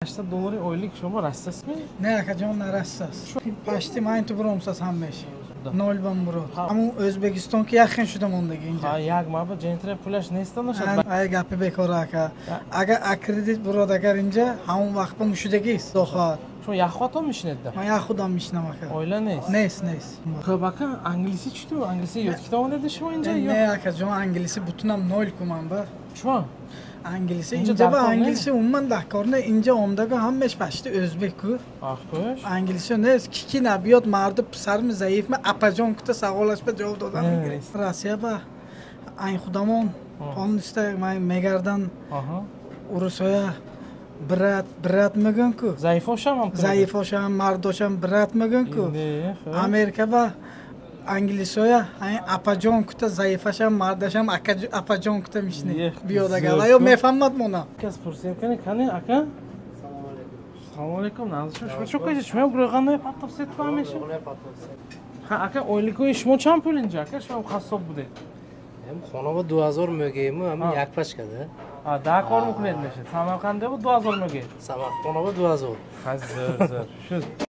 800 доллари ойлик шумо расасми? Не, акаҷон, нарасас. Пашти ман ту буромсас ҳамеш. Нол бам бурод. Ҳамун Ӯзбекистон ки яхин шуда мондаги инҷа. Ҳа, як маба ҷентре пулаш неста нашад. Ай гапи бекор, ака. Агар аккредит бурод, агар инҷа ҳамун вақт ба мушудагист. Дохоҳад. Шумо яхватон мешинед да? Ман як худам мешинам, ака. Оила нест? Нест, нест. Хуб, ака, англисӣ чӣ ту? Англисӣ ёд китоб шумо инҷа ё? Не, акаҷон, англисӣ бутунам нол куман ба. Шумо? Англисӣ инҷа ба англисӣ умуман дар кор не. Инҷа омдага ҳамаш пашти ӯзбек ку. Ах, хуш. Англисӣ нест. Ки ки набиёд, марду писарми, заифми, апаҷон кута саволаш ба ҷавоб додан мегирад. Россия ба айн худамон полностью мегардан, урусоя брат, брат мегӯян ку. Заифошам ҳам. Заифошам, мардошам брат мегӯян ку. Америка ба англисоя апаҷон кута, заифашам, мардашам апаҷон кута мишни биёдага ва ё мефаҳмад мона. Кас пурсем, кани, кани, ака, салому алейкум. Шумо чӣ кардед? Шумо рӯғанои партофсед ку ҳамеша. Ха, ака, ойликои шумо чанд пул инҷа, ака? Шумо қассоб будед. Хона ба 2000 мегӯем, ҳамин як пачкада. Да кор мекунед, мешед. Самарқанда бу 2000 мегӯед? Самарқанд ба 2000. Ха, зӯр, зӯр шуд.